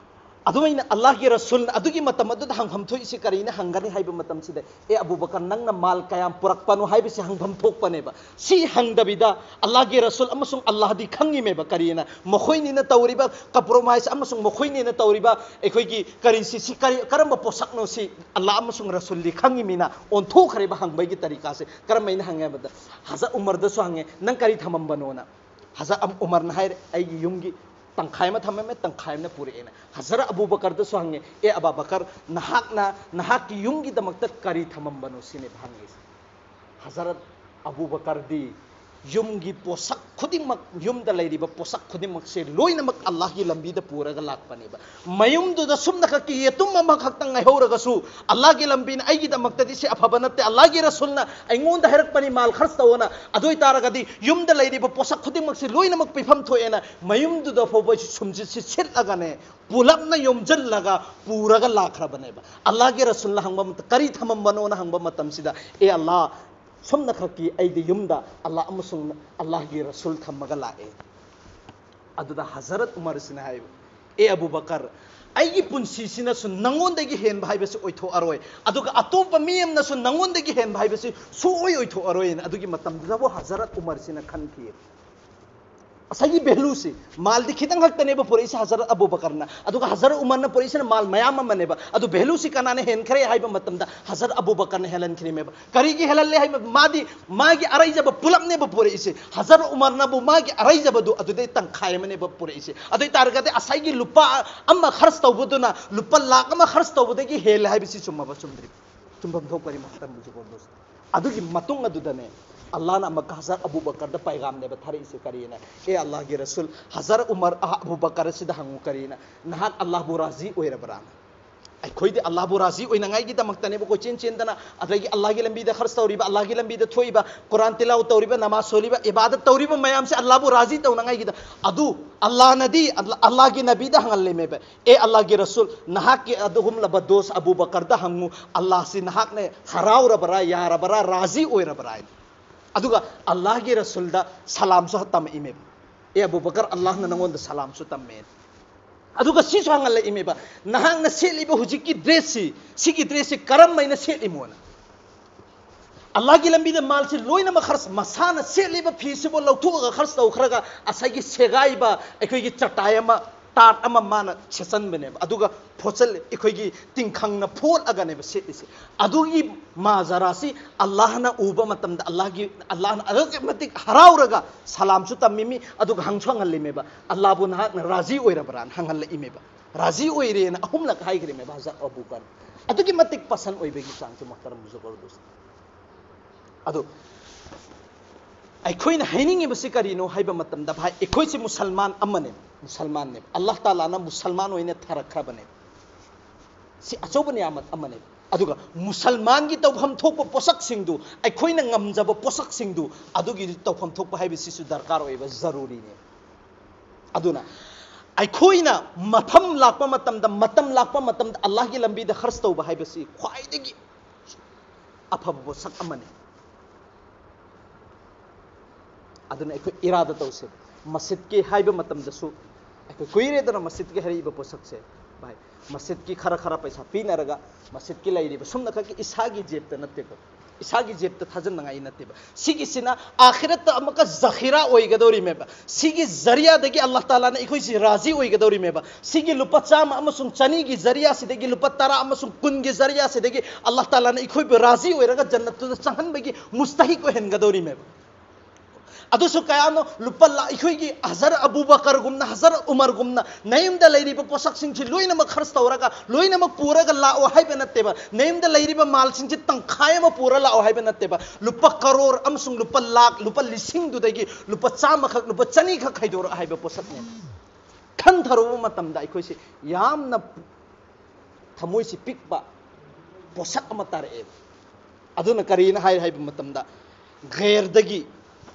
ꯑꯗꯨꯃꯥꯏꯅ ꯑꯜꯂꯥꯍꯒꯤ ꯔꯁꯨꯜꯅ ꯑꯗꯨꯒꯤ ꯃꯇꯝ ꯑꯗꯨꯗ ꯍꯪꯐꯝ ꯊꯣꯛꯏꯁꯤ ꯀꯔꯤꯅ ꯍꯪꯒꯅꯤ ꯍꯥꯏꯕ ꯃꯇꯝꯁꯤꯗ, "ꯑꯦ ꯑꯕꯨ ꯕꯀꯔ, ꯅꯪꯅ ꯃꯥꯜ ꯀꯌꯥꯝ ꯄꯨꯔꯛꯄꯅꯣ?" ꯍꯥꯏꯕꯁꯤ ꯍꯪꯐꯝ ꯊꯣꯛꯄꯅꯦꯕ꯫ ꯁꯤ ꯍꯪꯗꯕꯤꯗ ꯑꯜꯂꯥꯍꯒꯤ ꯔꯁꯨꯜ ꯑꯃꯁꯨꯡ ꯑꯜꯂꯥꯍꯗꯤ ꯈꯪꯉꯤꯃꯦꯕ ꯀꯔꯤꯅ ꯃꯈꯣꯏꯅꯤꯅ ꯇꯧꯔꯤꯕ ꯀꯝꯄ꯭ꯔꯣꯃꯥꯏꯁ ꯑꯃꯁꯨꯡ ꯃꯈꯣꯏꯅꯤꯅ ꯇꯧꯔꯤꯕ ꯑꯩꯈꯣꯏꯒꯤ ꯀꯔꯦꯟꯁꯤ ꯁꯤ ꯀꯔꯤ, ꯀꯔꯝꯕ ꯄꯣꯠꯁꯛꯅꯣ, ꯁꯤ ꯑꯜꯂꯥꯍ ꯑꯃꯁꯨꯡ ꯔꯁꯨꯜꯗꯤ ꯈꯪꯉꯤꯃꯤꯅ꯫ ꯑꯣꯟꯊꯣꯛꯈ꯭ꯔꯦꯕ ꯍꯪꯕꯒꯤ ꯇꯔꯤꯀꯥꯁꯦ꯫ ꯀꯔꯝꯍꯥꯏꯅ ꯍꯪꯉꯦ ꯍꯥꯏꯕꯗ, ꯍꯖꯔꯠ ꯎꯃꯔꯗꯁꯨ ꯍꯪꯉꯦ, "ꯅꯪ ꯀꯔꯤ ꯊꯝꯃꯝꯕꯅꯣꯅ?" ꯍꯖꯔꯠ ꯑꯝ-, ꯎꯃꯔꯅ ꯍꯥꯏꯔꯦ, "ꯑꯩꯒꯤ ꯌꯨꯝꯒꯤ ꯇꯪꯈꯥꯏ ꯑꯃ ꯊꯝꯃꯝꯃꯦ, ꯇꯪꯈꯥꯏ ꯑꯃꯅ ꯄꯨꯔꯛꯑꯦꯅ"꯫ ꯍꯖꯔꯠ ꯑꯕꯨ ꯕꯀꯔꯗꯁꯨ ꯍꯪꯉꯦ, "ꯑꯦ ꯑꯕꯥ ꯕꯀꯔ, ꯅꯍꯥꯛꯅ ꯅꯍꯥꯛꯀꯤ ꯌꯨꯝꯒꯤꯗꯃꯛꯇ ꯀꯔꯤ ꯊꯝꯃꯝꯕꯅꯣ?" ꯁꯤꯅꯦꯕ ꯍꯪꯉꯤꯁꯦ꯫ ꯍꯖꯔꯠ ꯑꯕꯨ ꯕꯀꯔꯗꯤ ꯌꯨꯝꯒꯤ ꯄꯣꯠꯁꯛ ꯈꯨꯗꯤꯡꯃꯛ, ꯌꯨꯝꯗ ꯂꯩꯔꯤꯕ ꯄꯣꯠꯁꯛ ꯈꯨꯗꯤꯡꯃꯛꯁꯦ ꯂꯣꯏꯅꯃꯛ ꯑꯜꯂꯥꯍꯒꯤ ꯂꯝꯕꯤꯗ ꯄꯨꯔꯒ ꯂꯥꯛꯄꯅꯦꯕ꯫ ꯃꯌꯨꯝꯗꯨꯗ ꯁꯨꯝꯅꯈꯛꯀꯤ ꯌꯦꯇꯨꯝ ꯑꯃꯈꯛꯇꯪ ꯉꯥꯏꯍꯧꯔꯒꯁꯨ, ꯑꯜꯂꯥꯍꯒꯤ ꯂꯝꯕꯤꯅ ꯑꯩꯒꯤꯗꯃꯛꯇꯗꯤ ꯁꯤ ꯑꯐꯕ ꯅꯠꯇꯦ, ꯑꯜꯂꯥꯍꯒꯤ ꯔꯁꯨꯜꯅ ꯑꯩꯉꯣꯟꯗ ꯍꯥꯏꯔꯛꯄꯅꯤ ꯃꯥꯜ ꯈꯔꯆ ꯇꯧꯑꯣꯅ꯫ ꯑꯗꯨ ꯑꯣꯏꯇꯥꯔꯒꯗꯤ ꯌꯨꯝꯗ ꯂꯩꯔꯤꯕ ꯄꯣꯠꯁꯛ ꯈꯨꯗꯤꯡꯃꯛꯁꯤ ꯂꯣꯏꯅꯃꯛ ꯄꯤꯐꯝ ꯊꯣꯛꯑꯦꯅ ꯃꯌꯨꯝꯗꯨꯗ ꯐꯥꯎꯕ ꯁꯨꯝꯁꯤꯠꯁꯤ ꯁꯤꯠꯂꯒꯅꯦ, ꯄꯨꯂꯞꯅ ꯌꯣꯝꯁꯤꯜꯂꯒ ꯄꯨꯔꯒ ꯂꯥꯛꯈ꯭ꯔꯕꯅꯦꯕ꯫ ꯑꯜꯂꯥꯍꯒꯤ ꯔꯁꯨꯜꯅ ꯍꯪꯕ ꯃꯇꯝ, "ꯀꯔꯤ ꯊꯝꯃꯝꯕꯅꯣꯅ?" ꯍꯪꯕ ꯃꯇꯝꯁꯤꯗ, "ꯑꯦ ꯑꯜꯂꯥꯍ, ꯁꯨꯝꯅꯈꯛꯀꯤ ꯑꯩꯗꯤ ꯌꯨꯝꯗ ꯑꯜꯂꯥꯍ ꯑꯃꯁꯨꯡ ꯑꯜꯂꯥꯍꯒꯤ ꯔꯁꯨꯜ ꯊꯝꯃꯒ ꯂꯥꯛꯑꯦ"꯫ ꯑꯗꯨꯗ ꯍꯖꯔꯠ ꯎꯃꯔꯁꯤꯅ ꯍꯥꯏꯕ, "ꯑꯦ ꯑꯕꯨ ꯕꯀꯔ, ꯑꯩꯒꯤ ꯄꯨꯟꯁꯤꯁꯤꯅꯁꯨ ꯅꯪꯉꯣꯟꯗꯒꯤ ꯍꯦꯟꯕ ꯍꯥꯏꯕꯁꯤ ꯑꯣꯏꯊꯣꯛꯑꯔꯣꯏ, ꯑꯗꯨꯒ ꯑꯇꯣꯞꯄ ꯃꯤ ꯑꯃꯅꯁꯨ ꯅꯪꯉꯣꯟꯗꯒꯤ ꯍꯦꯟꯕ ꯍꯥꯏꯕꯁꯤ ꯁꯨꯡꯑꯣꯏ ꯑꯣꯏꯊꯣꯛꯑꯔꯣꯏꯅ" ꯑꯗꯨꯒꯤ ꯃꯇꯝꯗꯨꯗꯕꯨ ꯍꯖꯔꯠ ꯎꯃꯔꯁꯤꯅ ꯈꯟꯈꯤ꯫ ꯉꯁꯥꯏꯒꯤ ꯚꯦꯂꯨꯁꯤ, ꯃꯥꯜꯗꯤ ꯈꯤꯇꯪ ꯈꯛꯇꯅꯦꯕ ꯄꯨꯔꯛꯏꯁꯦ ꯍꯖꯔꯠ ꯑꯕꯨ ꯕꯀꯔꯅ, ꯑꯗꯨꯒ ꯍꯖꯔꯠ ꯎꯃꯔꯅ ꯄꯨꯔꯛꯏꯁꯤꯅ ꯃꯥꯜ ꯃꯌꯥꯝ ꯑꯃꯅꯦꯕ꯫ ꯑꯗꯨ ꯚꯦꯂꯨꯁꯤ ꯀꯅꯥꯅ ꯍꯦꯟꯈ꯭ꯔꯦ ꯍꯥꯏꯕ ꯃꯇꯝꯗ ꯍꯖꯔꯠ ꯑꯕꯨ ꯕꯀꯔꯅ ꯍꯦꯜꯍꯟꯈ꯭ꯔꯤꯃꯦꯕ꯫ ꯀꯔꯤꯒꯤ ꯍꯦꯜꯍꯜꯂꯦ ꯍꯥꯏꯕ? ꯃꯥꯗꯤ ꯃꯥꯒꯤ ꯑꯔꯩꯖꯕ ꯄꯨꯂꯞꯅꯦꯕ ꯄꯨꯔꯛꯏꯁꯦ꯫ ꯍꯖꯔꯠ ꯎꯃꯔꯅꯕꯨ ꯃꯥꯒꯤ ꯑꯔꯩꯖꯕꯗꯨ ꯑꯗꯨꯗꯩ ꯇꯪꯈꯥꯏ ꯑꯃꯅꯦꯕ ꯄꯨꯔꯛꯏꯁꯦ꯫ ꯑꯗꯨ ꯑꯣꯏ ꯇꯥꯔꯒꯗꯤ ꯉꯁꯥꯏꯒꯤ ꯂꯨꯄꯥ ꯑꯃ ꯈꯔꯆ ꯇꯧꯕꯗꯨꯅ ꯂꯨꯄꯥ ꯂꯥꯛ ꯑꯃ ꯈꯔꯆ ꯇꯧꯕꯗꯒꯤ ꯍꯦꯜꯂꯦ ꯍꯥꯏꯕꯁꯤ ꯆꯨꯝꯃꯕ ꯆꯨꯝꯗ꯭ꯔꯤꯕ? ꯆꯨꯝꯐꯝ ꯊꯣꯛꯄꯅꯤ ꯃꯍꯥꯛꯇꯟꯕꯨꯁꯨ ꯀꯣꯟꯗꯣꯁꯤ꯫ ꯑꯗꯨꯒꯤ ꯃꯇꯨꯡ ꯑꯗꯨꯗꯅꯦ, ꯑꯜꯂꯥꯍꯅ ꯑꯃꯨꯛꯀ ꯍꯖꯔꯠ ꯑꯕꯨ ꯕꯀꯔꯗ ꯄꯩꯒꯥꯝꯅꯦꯕ ꯊꯥꯔꯛꯏꯁꯦ꯫ ꯀꯔꯤꯅ? "ꯑꯦ ꯑꯜꯂꯥꯍꯒꯤ ꯔꯁꯨꯜ, ꯍꯖꯔꯠ ꯎꯃꯔ, ꯑ, ꯑꯕꯨ ꯕꯀꯔ ꯑꯁꯤꯗ ꯍꯪꯉꯨ, ꯀꯔꯤꯅ? ꯅꯍꯥꯛ ꯑꯜꯂꯥꯍꯕꯨ ꯔꯥꯖꯤ ꯑꯣꯏꯔꯕ꯭ꯔꯥ?" ꯑꯩꯈꯣꯏꯗꯤ ꯑꯜꯂꯥꯍꯕꯨ ꯔꯥꯖꯤ ꯑꯣꯏꯅꯉꯥꯏꯒꯤꯗꯃꯛꯇꯅꯦꯕ ꯀꯣꯏꯆꯦꯟ ꯆꯦꯟꯗꯅ, ꯑꯗꯒꯤ ꯑꯜꯂꯥꯍꯒꯤ ꯂꯝꯕꯤꯗ ꯈꯔꯆ ꯇꯧꯔꯤꯕ, ꯑꯜꯂꯥꯍꯒꯤ ꯂꯝꯕꯤꯗ ꯊꯣꯛꯏꯕ, ꯀꯨꯔꯥꯟ ꯇꯤꯂꯥꯎ ꯇꯧꯔꯤꯕ, ꯅꯃꯥꯖ ꯁꯣꯜꯂꯤꯕ, ꯏꯕꯥꯗꯠ ꯇꯧꯔꯤꯕ ꯃꯌꯥꯝꯁꯦ ꯑꯜꯂꯥꯍꯕꯨ ꯔꯥꯖꯤ ꯇꯧꯅꯉꯥꯏꯒꯤꯗ꯫ ꯑꯗꯨ ꯑꯜꯂꯥꯍꯅꯗꯤ ꯑꯜꯂꯥ-, ꯑꯜꯂꯥꯍꯒꯤ ꯅꯕꯤꯗ ꯍꯪꯍꯜꯂꯦꯃꯦꯕ, "ꯑꯦ ꯑꯜꯂꯥꯍꯒꯤ ꯔꯁꯨꯜ, ꯅꯍꯥꯛꯀꯤ ꯑꯗꯨꯒꯨꯝꯂꯕ ꯗꯣꯁ ꯑꯕꯨ ꯕꯀꯔꯗ ꯍꯪꯉꯨ, ꯑꯜꯂꯥꯍꯁꯤ ꯅꯍꯥꯛꯅ ꯍꯔꯥꯎꯔꯕꯔꯥ, ꯌꯥꯔꯕꯔꯥ, ꯔꯥꯖꯤ ꯑꯣꯏꯔꯕꯔꯥ?" ꯍꯥꯏꯅ꯫ ꯑꯗꯨꯒ ꯑꯜꯂꯥꯍꯒꯤ ꯔꯁꯨꯜꯗ ꯁꯂꯥꯝꯁꯨ ꯇꯝꯃꯛꯏꯃꯦꯕ, "ꯑꯦ ꯑꯕꯨ ꯕꯀꯔ, ꯑꯜꯂꯥꯍꯅ ꯅꯉꯣꯟꯗ ꯁꯂꯥꯝꯁꯨ ꯇꯝꯃꯦ"꯫ ꯑꯗꯨꯒ ꯁꯤꯁꯨ ꯍꯪꯍꯜꯂꯛꯏꯃꯦꯕ, ꯅꯍꯥꯛꯅ ꯁꯦꯠꯂꯤꯕ ꯍꯧꯖꯤꯛꯀꯤ ꯗ꯭ꯔꯦꯁꯁꯤ, ꯁꯤꯒꯤ ꯗ꯭ꯔꯦꯁꯁꯤ ꯀꯔꯝꯃꯥꯏꯅ ꯁꯦꯠꯂꯤꯃꯣꯅ? ꯑꯜꯂꯥꯍꯒꯤ ꯂꯝꯕꯤꯗ ꯃꯥꯜꯁꯤ ꯂꯣꯏꯅꯃꯛ ꯈꯔꯁ, ꯃꯁꯥꯅ ꯁꯦꯠꯂꯤꯕ ꯐꯤꯁꯤꯕꯨ ꯂꯧꯊꯣꯛꯑꯒ ꯈꯔꯁ ꯇꯧꯈ꯭ꯔꯒ ꯉꯁꯥꯏꯒꯤ ꯁꯦꯒꯥꯏꯕ ꯑꯩꯈꯣꯏꯒꯤ ꯆꯇꯥꯏ ꯑꯃ, ꯇꯥꯠ ꯑꯃ ꯃꯥꯅ ꯁꯦꯠꯆꯟꯕꯅꯦꯕ꯫ ꯑꯗꯨꯒ ꯐꯣꯠꯆꯜ, ꯑꯩꯈꯣꯏꯒꯤ ꯇꯤꯡꯈꯪꯅ ꯐꯣꯠꯂꯒꯅꯦꯕ ꯁꯦꯠꯂꯤꯁꯦ꯫ ꯑꯗꯨꯒꯤ ꯃꯥꯖꯔꯥꯁꯤ ꯑꯜꯂꯥꯍꯅ ꯎꯕ ꯃꯇꯝꯗ ꯑꯜꯂꯥꯍꯒꯤ, ꯑꯜꯂꯥꯍꯅ ꯑꯗꯨꯛꯀꯤ ꯃꯇꯤꯛ ꯍꯔꯥꯎꯔꯒ ꯁꯂꯥꯝꯁꯨ ꯇꯝꯃꯤꯃꯤ, ꯑꯗꯨꯒ ꯍꯪꯁꯨ ꯍꯪꯍꯜꯂꯤꯃꯦꯕ, "ꯑꯜꯂꯥꯍꯕꯨ ꯅꯍꯥꯛꯅ ꯔꯥꯖꯤ ꯑꯣꯏꯔꯕ꯭ꯔꯥꯅ?" ꯍꯪꯍꯜꯂꯛꯏꯃꯦꯕ꯫ ꯔꯥꯖꯤ ꯑꯣꯏꯔꯦꯅ ꯑꯍꯨꯝꯂꯛ ꯍꯥꯏꯈ꯭ꯔꯦꯃꯦꯕ ꯍꯖꯔꯠ ꯑꯕꯨ ꯕꯀꯔ꯫ ꯑꯗꯨꯛꯀꯤ ꯃꯇꯤꯛ ꯄꯁꯟ ꯑꯣꯏꯕꯒꯤ ꯆꯥꯡꯁꯦ, ꯃꯣꯍꯇꯔꯝ ꯃꯨꯖꯥꯋꯔ ꯗꯣꯁ꯫ ꯑꯗꯨ ꯑꯩꯈꯣꯏꯅ ꯍꯥꯏꯅꯤꯡꯉꯤꯕꯁꯤ ꯀꯔꯤꯅꯣ ꯍꯥꯏꯕ ꯃꯇꯝꯗ, ꯚꯥꯏ, ꯑꯩꯈꯣꯏꯁꯤ ꯃꯨꯁꯜꯃꯥꯟ ꯑꯃꯅꯦ, ꯃꯨꯁꯜꯃꯥꯟꯅꯦꯕ꯫ ꯑꯜꯂꯥꯍ ꯇꯥꯂꯥꯅ ꯃꯨꯁꯜꯃꯥꯟ ꯑꯣꯏꯅ ꯊꯥꯔꯛꯈ꯭ꯔꯕꯅꯦ꯫ ꯁꯤ ꯑꯆꯧꯕ ꯅꯤꯌꯥꯃꯠ ꯑꯃꯅꯦ꯫ ꯑꯗꯨꯒ ꯃꯨꯁꯜꯃꯥꯟꯒꯤ ꯇꯧꯐꯝ ꯊꯣꯛꯄ ꯄꯣꯠꯁꯛꯁꯤꯡꯗꯨ, ꯑꯩꯈꯣꯏꯅ ꯉꯝꯖꯕ ꯄꯣꯠꯁꯛꯁꯤꯡꯗꯨ, ꯑꯗꯨꯒꯤ ꯇꯧꯐꯝ ꯊꯣꯛꯄ ꯍꯥꯏꯕꯁꯤꯁꯨ ꯗꯔꯀꯥꯔ ꯑꯣꯏꯕ, ꯖꯔꯨꯔꯤꯅꯦ꯫ ꯑꯗꯨꯅ ꯑꯩꯈꯣꯏꯅ ꯃꯐꯝ ꯂꯥꯛꯄ ꯃꯇꯝꯗ, ꯃꯇꯝ ꯂꯥꯛꯄ ꯃꯇꯝꯗ ꯑꯜꯂꯥꯍꯒꯤ ꯂꯝꯕꯤꯗ ꯈꯔꯁ ꯇꯧꯕ ꯍꯥꯏꯕꯁꯤ ꯈ꯭ꯋꯥꯏꯗꯒꯤ ꯑꯐꯕ ꯄꯣꯠꯁꯛ ꯑꯃꯅꯤ꯫ ꯑꯗꯨꯅ ꯑꯩꯈꯣꯏ ꯏꯔꯥꯗ ꯇꯧꯁꯦ꯫ ꯃꯁꯖꯤꯗꯀꯤ ꯍꯥꯏꯕ ꯃꯇꯝꯗꯁꯨ ꯑꯩꯈꯣꯏ ꯀꯨꯏꯔꯦꯗꯅ ꯃꯁꯖꯤꯗꯀꯤ ꯍꯥꯏꯔꯛꯏꯕ ꯄꯣꯠꯁꯛꯁꯦ, ꯚꯥꯏ꯫ ꯃꯁꯖꯤꯗꯀꯤ ꯈꯔ ꯈꯔ ꯄꯩꯁꯥ ꯄꯤꯅꯔꯒ ꯃꯁꯖꯤꯗꯀꯤ ꯂꯩꯔꯤꯕ ꯁꯨꯝꯅ ꯈꯛꯀꯤ ꯏꯁꯥꯒꯤ ꯖꯦꯕꯇ ꯅꯠꯇꯦꯀꯣ, ꯏꯁꯥꯒꯤ ꯖꯦꯕꯇ ꯊꯥꯖꯤꯟꯅꯉꯥꯏ ꯅꯠꯇꯦꯕ꯫ ꯁꯤꯒꯤꯁꯤꯅ ꯑꯥꯈꯤꯔꯠꯇ ꯑꯃꯨꯛꯀ ꯖꯈꯤꯔꯥ ꯑꯣꯏꯒꯗꯧꯔꯤꯃꯦꯕ꯫ ꯁꯤꯒꯤ ꯖꯔꯤꯌꯥꯗꯒꯤ ꯑꯜꯂꯥꯍ ꯇꯥꯂꯥꯅ ꯑꯩꯈꯣꯏꯁꯤ ꯔꯥꯖꯤ ꯑꯣꯏꯒꯗꯧꯔꯤꯃꯦꯕ꯫ ꯁꯤꯒꯤ ꯂꯨꯄꯥ ꯆꯥꯝꯃ ꯑꯃꯁꯨꯡ ꯆꯅꯤꯒꯤ ꯖꯔꯤꯌꯥꯁꯤꯗꯒꯤ, ꯂꯨꯄꯥ ꯇꯔꯥ ꯑꯃꯁꯨꯡ ꯀꯨꯟꯒꯤ ꯖꯔꯤꯌꯥꯁꯤꯗꯒꯤ ꯑꯜꯂꯥꯍ ꯇꯥꯂꯥꯅ ꯑꯩꯈꯣꯏꯕꯨ ꯔꯥꯖꯤ ꯑꯣꯏꯔꯒ ꯖꯟꯅꯠꯇꯨꯗ ꯆꯪꯍꯟꯕꯒꯤ ꯃꯨꯁꯇꯍꯤꯛ ꯑꯣꯏꯍꯟꯒꯗꯧꯔꯤꯃꯦꯕ꯫ ꯑꯗꯨꯁꯨ ꯀꯌꯥꯅꯣ? ꯂꯨꯄꯥ ꯂꯥ-, ꯑꯩꯈꯣꯏꯒꯤ ꯍꯖꯔꯠ ꯑꯕꯨ ꯕꯀꯔꯒꯨꯝꯅ, ꯍꯖꯔꯠ ꯎꯃꯔꯒꯨꯝꯅ ꯅꯌꯨꯝꯗ ꯂꯩꯔꯤꯕ ꯄꯣꯠꯁꯛꯁꯤꯡꯁꯤ ꯂꯣꯏꯅꯃꯛ ꯈꯔꯁ ꯇꯧꯔꯒ ꯂꯣꯏꯅꯃꯛ ꯄꯨꯔꯒ ꯂꯥꯛꯑꯣ ꯍꯥꯏꯕ ꯅꯠꯇꯦꯕ꯫ ꯅꯌꯨꯝꯗ ꯂꯩꯔꯤꯕ ꯃꯥꯜꯁꯤꯡꯁꯤ ꯇꯪꯈꯥꯏ ꯑꯃ ꯄꯨꯔ ꯂꯥꯛꯑꯣ ꯍꯥꯏꯕ ꯅꯠꯇꯦꯕ꯫ ꯂꯨꯄꯥ ꯀꯔꯣꯔ ꯑꯃꯁꯨꯡ ꯂꯨꯄꯥ ꯂꯥꯛ, ꯂꯨꯄꯥ ꯂꯤꯁꯤꯡꯗꯨꯗꯒꯤ ꯂꯨꯄꯥ ꯆꯥꯝꯃꯈꯛ, ꯂꯨꯄꯥ ꯆꯅꯤꯈꯛ ꯈꯥꯏꯗꯣꯔꯛꯑꯣ ꯍꯥꯏꯕ ꯄꯣꯠꯁꯛꯅꯦ꯫ ꯈꯟꯊꯔꯨꯕ ꯃꯇꯝꯗ ꯑꯩꯈꯣꯏꯁꯤ ꯌꯥꯝꯅ ꯊꯃꯣꯏꯁꯤ ꯄꯤꯛꯄ ꯄꯣꯠꯁꯛ ꯑꯃ ꯇꯥꯔꯛꯑꯦꯕ꯫ ꯑꯗꯨꯅ ꯀꯔꯤꯅ ꯍꯥꯏ ꯍꯥꯏꯕ ꯃꯇꯝꯗ, ꯒꯩꯔꯗꯒꯤ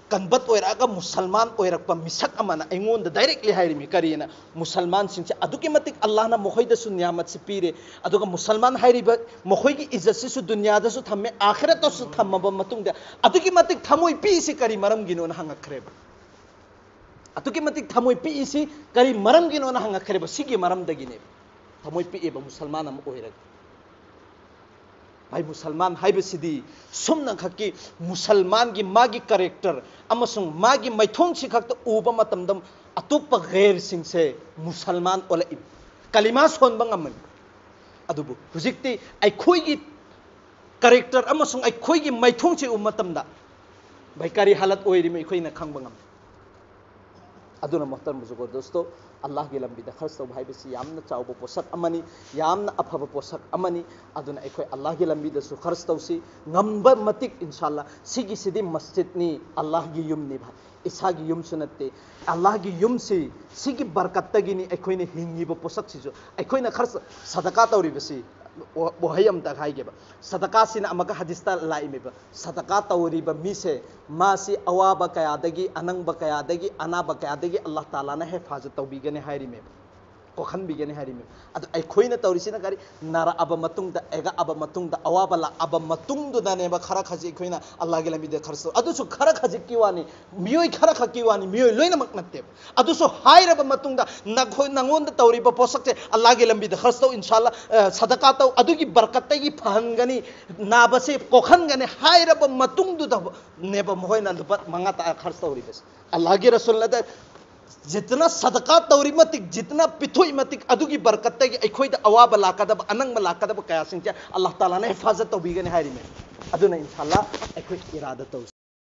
ꯀꯟꯚꯔꯠ ꯑꯣꯏꯔꯛꯑꯒ ꯃꯨꯁꯜꯃꯥꯟ ꯑꯣꯏꯔꯛꯄ ꯃꯤꯁꯛ ꯑꯃꯅ ꯑꯩꯉꯣꯟꯗ ꯗꯥꯏꯔꯦꯛꯂꯤ ꯍꯥꯏꯔꯤꯃꯤ꯫ ꯀꯔꯤꯅ? ꯃꯨꯁꯜꯃꯥꯟꯁꯤꯡꯁꯦ ꯑꯗꯨꯛꯀꯤ ꯃꯇꯤꯛ ꯑꯜꯂꯥꯍꯅ ꯃꯈꯣꯏꯗꯁꯨ ꯅꯤꯌꯥꯃꯠꯁꯤ ꯄꯤꯔꯦ, ꯑꯗꯨꯒ ꯃꯨꯁꯜꯃꯥꯟ ꯍꯥꯏꯔꯤꯕ ꯃꯈꯣꯏꯒꯤ ꯏꯖꯠꯁꯤꯁꯨ ꯗꯨꯅꯤꯌꯥꯗꯁꯨ ꯊꯝꯃꯦ, ꯑꯥꯈꯤꯔꯠꯇꯁꯨ ꯊꯝꯃꯕ ꯃꯇꯨꯡꯗ ꯑꯗꯨꯛꯀꯤ ꯃꯇꯤꯛ ꯊꯃꯣꯏ ꯄꯤꯛꯏꯁꯤ ꯀꯔꯤ ꯃꯔꯝꯒꯤꯅꯣꯅ ꯍꯪꯉꯛꯈ꯭ꯔꯦꯕ꯫ ꯑꯗꯨꯛꯀꯤ ꯃꯇꯤꯛ ꯊꯃꯣꯏ ꯄꯤꯛꯏꯁꯤ ꯀꯔꯤ ꯃꯔꯝꯒꯤꯅꯣꯅ ꯍꯪꯉꯛꯈ꯭ꯔꯦꯕ, ꯁꯤꯒꯤ ꯃꯔꯝꯗꯒꯤꯅꯦꯕ꯫ ꯊꯃꯣꯏ ꯄꯤꯛꯑꯦꯕ ꯃꯨꯁꯜꯃꯥꯟ ꯑꯃ ꯑꯣꯏꯔꯒ꯫ ꯚꯥꯏ, ꯃꯨꯁꯜꯃꯥꯟ ꯍꯥꯏꯕꯁꯤꯗꯤ ꯁꯨꯝꯅ ꯈꯛꯀꯤ ꯃꯨꯁꯜꯃꯥꯟꯒꯤ ꯃꯥꯒꯤ ꯀꯦꯔꯦꯛꯇꯔ ꯑꯃꯁꯨꯡ ꯃꯥꯒꯤ ꯃꯥꯏꯊꯣꯡꯁꯤ ꯈꯛꯇ ꯎꯕ ꯃꯇꯝꯗ ꯑꯇꯣꯞꯄ ꯒꯩꯔꯁꯤꯡꯁꯦ ꯃꯨꯁꯜꯃꯥꯟ ꯑꯣꯜꯂꯛꯏ, ꯀꯂꯤꯃꯥ ꯁꯣꯟꯕ ꯉꯝꯃꯤ꯫ ꯑꯗꯨꯕꯨ ꯍꯧꯖꯤꯛꯇꯤ ꯑꯩꯈꯣꯏꯒꯤ ꯀꯦꯔꯦꯛꯇꯔ ꯑꯃꯁꯨꯡ ꯑꯩꯈꯣꯏꯒꯤ ꯃꯥꯏꯊꯣꯡꯁꯤ ꯎꯕ ꯃꯇꯝꯗ, ꯚꯥꯏ, ꯀꯔꯤ ꯍꯥꯂꯠ ꯑꯣꯏꯔꯤꯃꯣ ꯑꯩꯈꯣꯏꯅ ꯈꯪꯕ ꯉꯝꯃꯤ꯫ ꯑꯗꯨꯅ ꯃꯣꯍꯇꯔꯝ ꯕꯨꯖꯨꯔꯒ ꯗꯣꯁꯇꯣ, ꯑꯜꯂꯥꯍꯒꯤ ꯂꯝꯕꯤꯗ ꯈꯔꯆ ꯇꯧꯕ ꯍꯥꯏꯕꯁꯤ ꯌꯥꯝꯅ ꯆꯥꯎꯕ ꯄꯣꯠꯁꯛ ꯑꯃꯅꯤ, ꯌꯥꯝꯅ ꯑꯐꯕ ꯄꯣꯠꯁꯛ ꯑꯃꯅꯤ꯫ ꯑꯗꯨꯅ ꯑꯩꯈꯣꯏ ꯑꯜꯂꯥꯍꯒꯤ ꯂꯝꯕꯤꯗꯁꯨ ꯈꯔꯆ ꯇꯧꯁꯤ꯫ ꯉꯝꯕ ꯃꯇꯤꯛ, ꯏꯟꯁꯥꯜꯂꯥ, ꯁꯤꯒꯤꯁꯤꯗꯤ ꯃꯁꯖꯤꯗꯅꯤ, ꯑꯜꯂꯥꯍꯒꯤ ꯌꯨꯝꯅꯤ ꯚꯥꯏ, ꯏꯁꯥꯒꯤ ꯌꯨꯝꯁꯨ ꯅꯠꯇꯦ꯫ ꯑꯜꯂꯥꯍꯒꯤ ꯌꯨꯝꯁꯤ, ꯁꯤꯒꯤ ꯕꯔꯀꯠꯇꯒꯤꯅꯤ ꯑꯩꯈꯣꯏꯅ ꯍꯤꯡꯉꯤꯕ ꯄꯣꯠꯁꯛꯁꯤꯁꯨ꯫ ꯑꯩꯈꯣꯏꯅ ꯈꯔꯆ, ꯁꯗꯀꯥ ꯇꯧꯔꯤꯕꯁꯤ, ꯋꯥ-, ꯋꯥꯍꯩ ꯑꯝꯇ ꯍꯥꯏꯒꯦꯕ, ꯁꯗꯀꯥꯁꯤꯅ ꯑꯃꯨꯛꯀ ꯍꯗꯤꯁꯇ ꯂꯥꯛꯏꯃꯦꯕ, ꯁꯗꯀꯥ ꯇꯧꯔꯤꯕ ꯃꯤꯁꯦ, ꯃꯥꯁꯤ ꯑꯋꯥꯕ ꯀꯌꯥꯗꯒꯤ, ꯑꯅꯪꯕ ꯀꯌꯥꯗꯒꯤ, ꯑꯅꯥꯕ ꯀꯌꯥꯗꯒꯤ ꯑꯜꯂꯥꯍ ꯇꯥꯂꯥꯅ ꯍꯦꯐꯥꯖꯠ ꯇꯧꯕꯤꯒꯅꯤ ꯍꯥꯏꯔꯤꯃꯦꯕ, ꯀꯣꯛꯍꯟꯕꯤꯒꯅꯤ ꯍꯥꯏꯔꯤꯃꯦꯕ꯫ ꯑꯗꯨ ꯑꯩꯈꯣꯏꯅ ꯇꯧꯔꯤꯁꯤꯅ ꯀꯔꯤ? ꯅꯥꯔꯛꯑꯕ ꯃꯇꯨꯡꯗ, ꯑꯦꯒꯛꯑꯕ ꯃꯇꯨꯡꯗ, ꯑꯋꯥꯕ ꯂꯥꯛꯑꯕ ꯃꯇꯨꯡꯗꯨꯗꯅꯦꯕ ꯈꯔ ꯈꯖꯤꯛ ꯑꯩꯈꯣꯏꯅ ꯑꯜꯂꯥꯍꯒꯤ ꯂꯝꯕꯤꯗ ꯈꯔꯆ ꯇꯧ-, ꯑꯗꯨꯁꯨ ꯈꯔ ꯈꯖꯤꯛꯀꯤ ꯋꯥꯅꯤ, ꯃꯤꯑꯣꯏ ꯈꯔ ꯈꯛꯀꯤ ꯋꯥꯅꯤ, ꯃꯤꯑꯣꯏ ꯂꯣꯏꯅꯃꯛ ꯅꯠꯇꯦꯕ꯫ ꯑꯗꯨꯁꯨ ꯍꯥꯏꯔꯕ ꯃꯇꯨꯡꯗ ꯅꯈꯣꯏ, ꯅꯉꯣꯟꯗ ꯇꯧꯔꯤꯕ ꯄꯣꯠꯁꯛꯁꯦ ꯑꯜꯂꯥꯍꯒꯤ ꯂꯝꯕꯤꯗ ꯈꯔꯆ ꯇꯧ, ꯏꯟꯁꯥꯜꯂꯥ, ꯑ, ꯁꯗꯀꯥ ꯇꯧ, ꯑꯗꯨꯒꯤ ꯕꯔꯀꯠꯇꯒꯤ ꯐꯍꯟꯒꯅꯤ, ꯅꯥꯕꯁꯦ ꯀꯣꯛꯍꯟꯒꯅꯤ ꯍꯥꯏꯔꯕ ꯃꯇꯨꯡꯗꯨꯗꯅꯦꯕ ꯃꯈꯣꯏꯅ ꯂꯨꯄꯥ ꯃꯉꯥ ꯇꯔꯥ ꯈꯔꯆ ꯇꯧꯔꯤꯕꯁꯦ꯫ ꯑꯜꯂꯥꯍꯒꯤ ꯔꯁꯨꯜꯅꯗ ꯖꯤꯇꯅ ꯁꯗꯀꯥ ꯇꯧꯔꯤ ꯃꯇꯤꯛ, ꯖꯤꯇꯅ ꯄꯤꯊꯣꯛꯏ ꯃꯇꯤꯛ, ꯑꯗꯨꯒꯤ ꯕꯔꯀꯠꯇꯒꯤ ꯑꯩꯈꯣꯏꯗ ꯑꯋꯥꯕ ꯂꯥꯛꯀꯗꯕ, ꯑꯅꯪꯕ ꯂꯥꯛꯀꯗꯕ ꯀꯌꯥꯁꯤꯡꯁꯦ ꯑꯜꯂꯥꯍ ꯇꯥꯂꯥꯅ ꯍꯤꯐꯥꯖꯠ ꯇꯧꯕꯤꯒꯅꯤ ꯍꯥꯏꯔꯤꯃꯦ꯫ ꯑꯗꯨꯅ ꯏꯟꯁꯥꯜꯂꯥꯍ ꯑꯩꯈꯣꯏ ꯏꯔꯥꯗ ꯇꯧꯁꯤ꯫